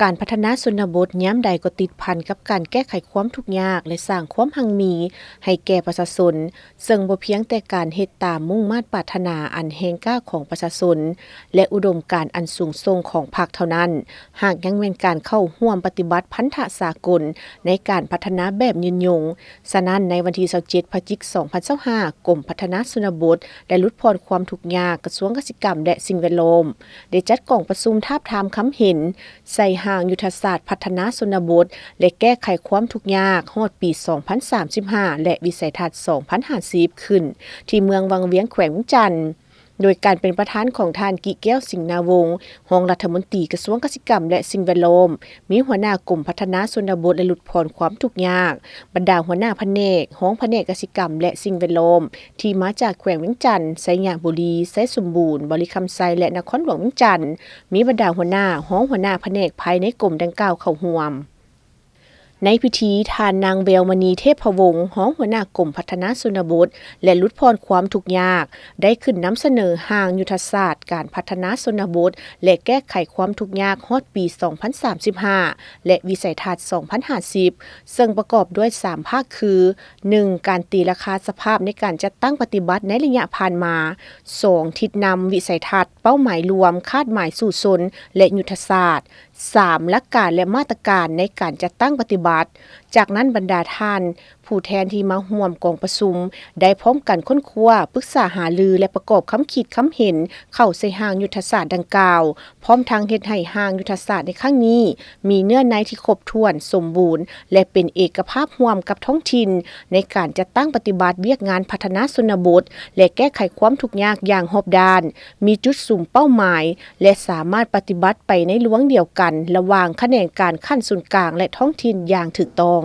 ການພັດທະນາຊົນນະບົດຍາມໃດກໍຕິດພັນກັບການແກ້ໄຂຄວາມທຸກຍາກ ແລະ ສ້າງຄວາມຮັ່ງມີໃຫ້ແກ່ປະຊາຊົນ, ເຊິ່ງບໍ່ພຽງແຕ່ການເຮັດຕາມມຸ່ງມາດປາດຖະໜາອັນແຮງກ້າຂອງປະຊາຊົນ ແລະ ອຸດົມການອັນສູງສົ່ງຂອງພັກເທົ່ານັ້ນ, ຫາກຍັງແມ່ນການເຂົ້າຮ່ວມປະຕິບັດພັນທະສາກົນໃນການພັດທະນາແບບຍືນຍົງ. ສະນັ້ນ, ໃນວັນທີຊາວເຈັດ ພະຈິກ ສອງພັນຊາວຫ້າ, ກົມພັດທະນາຊົນນະບົດ ແລະ ຫຼຸດຜ່ອນຄວາມທຸກຍາກ ກະຊວງກະສິກຳ ແລະ ສິ່ງແວດລ້ອມ ໄດ້ຈັດກອງປະຊຸມທາບທາມຄຳເຫັນ ໃສ່ຮ່າງຍຸດທະສາດພັດທະນາຊົນນະບົດ ແລະ ແກ້ໄຂຄວາມທຸກຍາກຮອດປີສອງພັນສາມສິບຫ້າ ແລະ ວິໄສທັດສອງພັນຫ້າສິບ ຂຶ້ນທີ່ເມືອງວັງວຽງ ແຂວງວຽງຈັນ, ໂດຍການເປັນປະທານຂອງທ່ານ ກິແກ້ວ ສິງນາວົງ ຮອງລັດຖະມົນຕີກະຊວງກະສິກຳ ແລະ ສິ່ງແວດລ້ອມ, ມີຫົວໜ້າກົມພັດທະນາຊົນນະບົດ ແລະ ຫຼຸດຜ່ອນຄວາມທຸກຍາກ, ບັນດາຫົວໜ້າພະແນກ, ຮອງພະແນກກະສິກຳ ແລະ ສິ່ງແວດລ້ອມ ທີ່ມາຈາກແຂວງວຽງຈັນ, ໄຊຍະບູລີ, ໄຊສົມບູນ, ບໍລິຄຳໄຊ ແລະ ນະຄອນຫຼວງວຽງຈັນ, ມີບັນດາຫົວໜ້າ, ຮອງຫົວໜ້າພະແນກພາຍໃນກົມດັ່ງກ່າວເຂົ້າຮ່ວມ. ໃນພິທີ, ທ່ານນາງ ແວວມະນີ ເທບພະວົງ ຮອງຫົວໜ້າກົມພັດທະນາຊົນນະບົດ ແລະ ຫຼຸດຜ່ອນຄວາມທຸກຍາກ ໄດ້ຂຶ້ນນຳສະເໜີຮ່າງຍຸດທະສາດການພັດທະນາຊົນນະບົດ ແລະ ແກ້ໄຂຄວາມທຸກຍາກຮອດປີສອງພັນສາມສິບຫ້າ ແລະ ວິໄສທັດສອງພັນຫ້າສິບ ເຊິ່ງປະກອບດ້ວຍສາມພາກຄື ໜຶ່ງ ການຕີລາຄາສະພາບໃນການຈັດຕັ້ງປະຕິບັດໃນໄລຍະຜ່ານມາ, ສອງ ທິດນຳ, ວິໄສທັດ, ເປົ້າໝາຍລວມ, ຄາດໝາຍສູ້ຊົນ ແລະ ຍຸດທະສາດ, ສາມ ຫຼັກການ ແລະ ມາດຕະການໃນການຈັດຕັ້ງປະຕິບັດ. ຈາກນັ້ນ, ບັນດາທ່ານຜູ້ແທນທີ່ມາຮ່ວມກອງປະຊຸມ ໄດ້ພ້ອມກັນຄົ້ນຄວ້າ, ປຶກສາຫາລື ແລະ ປະກອບຄຳຄິດຄຳເຫັນເຂົ້າໃສ່ຮ່າງຍຸດທະສາດດັ່ງກ່າວ, ພ້ອມທັງເຮັດໃຫ້ຮ່າງຍຸດທະສາດໃນຄັ້ງນີ້ ມີເນື້ອໃນທີ່ຄົບຖ້ວນ, ສົມບູນ ແລະ ເປັນເອກະພາບຮ່ວມກັບທ້ອງຖິ່ນ ໃນການຈັດຕັ້ງປະຕິບັດວຽກງານພັດທະນາຊົນນະບົດ ແລະ ແກ້ໄຂຄວາມທຸກຍາກຢ່າງຮອບດ້ານ, ມີຈຸດສຸມເປົ້າໝາຍ ແລະ ສາມາດປະຕິບັດໄປໃນລວງດຽວກັນລະຫວ່າງຂະແໜງການຂັ້ນສູນກາງ ແລະ ທ້ອງຖິ່ນຢ່າງຖືກຕ້ອງ.